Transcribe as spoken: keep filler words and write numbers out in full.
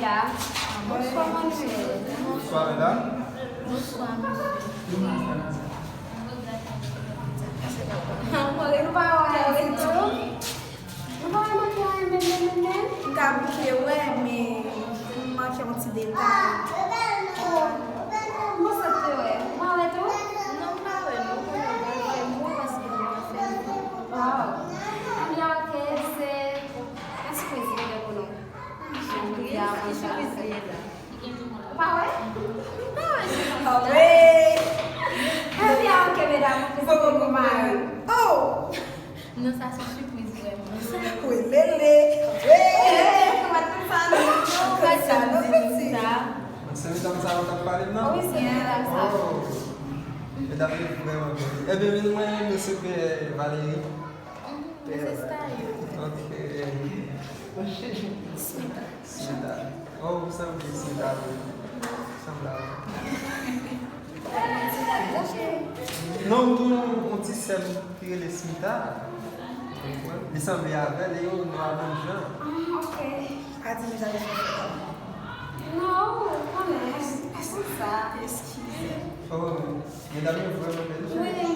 Ya. Bonswa, Manuel. Bonswa, medam. Bonswa, mesye. Mwen pa wè w ditou. Ou pa wè manke anyen menm, menm, menm, menm? M ka bouke wè, men m manke yon ti detay. Bon, sa te wè. Ou pa wè tou? Non, m pa wè, non. Ou konnen w pral fè m wè paske m nan fè m. Waw. Ebyen, ok, se yon sipriz li gen pou nou. Jan nou te avanse avèk. Ou pa wè? M pa wè, se konsa. Wi. Ebyen, ok, medam, nou prezante nou mari. Oh! Non, sa se yon sipriz vrèman. Wi, lele. Wi. Eh, kòman tout sa, nou? Kòman sa, nou, piti? Se medam sa yo k ap pale m nan? Wi, se medam sa. Oh. Medam yo vrèman bèl. Ebyen, mwen, mwen se Valérie. Mhm, se style. Ok. Smita. Smita. Oh, ou sanble Smita vre. Sanble avè. Non, m gen yon ti sè m ki rele Smita. Li sanble avè l e yo non a menm jan. Ah, ok. A di nou jan de fè. Non, ou konnen, se konsa. Eskize. Oh, medam yo vrèman bèl. Wi,